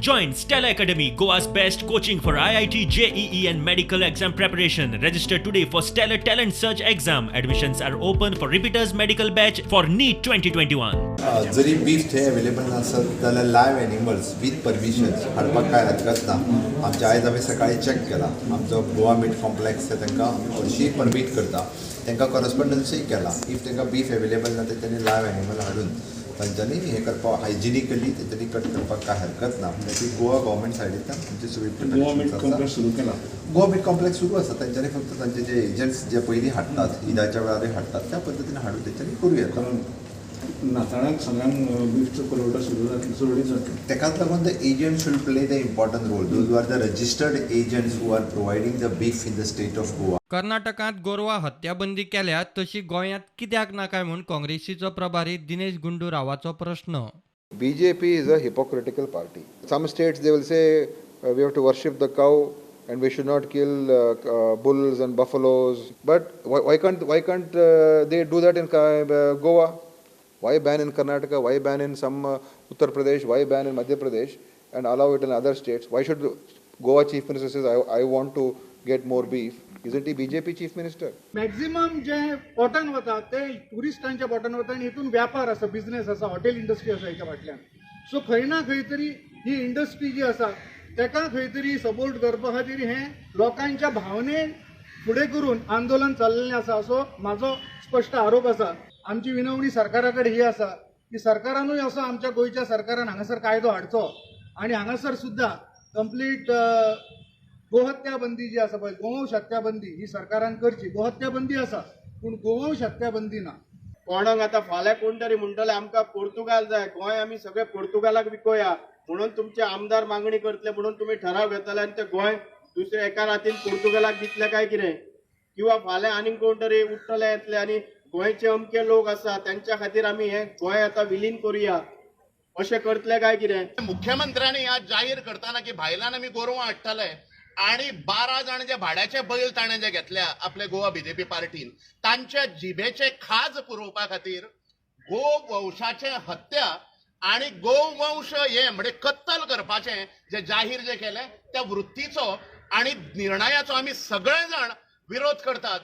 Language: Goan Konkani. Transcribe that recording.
Join Stella Academy, Goa's best coaching for IIT, JEE, and medical exam preparation. Register today for Stellar Talent Search exam. Admissions are open for repeaters medical batch for NEET 2021. जरी बीफ थंय अवेलेबल नासत जाल्यार लायव एनिमल्स वीथ परमिशन्स हाडपाक कांय हरकत ना. आमच्या आयज आमी सकाळी चॅक केला, आमचो गोवा मीट कॉम्प्लेक्स तांकां हरशीं परमीट करता, तांकां कॉरस्पोंडन्सूय केला. If तांकां बीफ अवेलेबल ना तर तांणी लायव एनिमल हाडून तांच्यांनी हें करपाक, हायजिनिकली तांच्यांनी कट करपाक कांय हरकत ना. म्हणजे ती गोवा गव्हर्मेंट सायडींतल्यान आमची सगळी गोवा मीट प्रिपरेशन आसा. कॉम्प्लेक्स सुरू केला. गोवा मीट कॉम्प्लेक्स सुरू आसा. तांच्यांनी फक्त तांचे जे एजंट्स जे पयलीं हाडटात, ईदाच्या वेळारूय हाडटात, त्या पद्दतीन हाडून तेंच्यांनी करूं येता. कारण नाताळाक सगळ्यांक बीफचो पुरवठो सुरू जातलो, सुरळीत जातलो. तेकाच लागून the agent should play the important role, those who are the registered agents who are providing the beef in the state of Goa. कर्नाटकांत गोरवां हत्याबंदी केल्या तशी गोंयांत कित्याक ना काय म्हूण काँग्रेसीचो प्रभारी दिनेश गुंडू रावाचो प्रश्न. BJP is a hypocritical party. Some states, they will say we have to worship the cow and we should not kill bulls and buffaloes. But why can't they do that in Goa? Why ban in Karnataka? Why ban in some Uttar Pradesh? Why ban in Madhya Pradesh and allow it in other states? Why should Goa Chief Minister says, I want to get more beef"? Isn't he BJP Chief Minister? Maximum जे पोटान वता ते ट्युरिस्टांच्या पोटान वता आनी हितून व्यापार आसा, बिझनेस आसा, हॉटेल इंडस्ट्री आसा हेच्या फाटल्यान. सो खंय ना खंय तरी ही इंडस्ट्री जी आसा तेका खंय तरी सपोर्ट करपा खातीर हें लोकांच्या भावनेन फुडें करून आंदोलन चल्लेलें आसा असो म्हाजो स्पश्ट आरोप आसा. आमची विनवणी सरकारा कडेन ही आसा की सरकारानूय असो आमच्या गोंयच्या सरकारान हांगासर कायदो हाडचो आनी हांगासर सुद्दां कंप्लीट गोहत्या बंदी जी आसा पळय, गोवंश हत्या बंदी ही सरकारान करची. गोहत्या बंदी आसा पूण गोवंश हत्या बंदी ना. कोणाक आतां फाल्यां कोण तरी म्हणटले आमकां पोर्तुगाल जाय, गोंय आमी सगळे पोर्तुगालाक विकोया म्हणून तुमचे आमदार मागणी करतले म्हणून तुमी ठराव घेतले आनी ते गोंय दुसऱ्या एका रातीन पोर्तुगालाक दितले काय कितें? किंवा फाल्यां आनीक कोण तरी उठ्ठले, येतले आनी गोंयचे अमके लोक आसा त्यांच्या खातीर आमी हे गोंय आतां विलीन करुया अशें करतले काय कितें? मुख्यमंत्र्यांनी आज जाहीर करतना की भायल्यान आमी गोरवां हाडटले आणि 12 जाण जे भाड्याचे बैल ताणें जे घेतल्या आपले गोवा बीजेपी पार्टीन, तांच्या जिबेचे खाज पुरोवपा खातीर गोवंशाचे हत्या आणि गोवंश हे म्हणजे कत्तल करपाचें जे जाहीर जे केलें, त्या वृत्तीचो आणि निर्णयाचो आमी सगळे जाण विरोध करतात.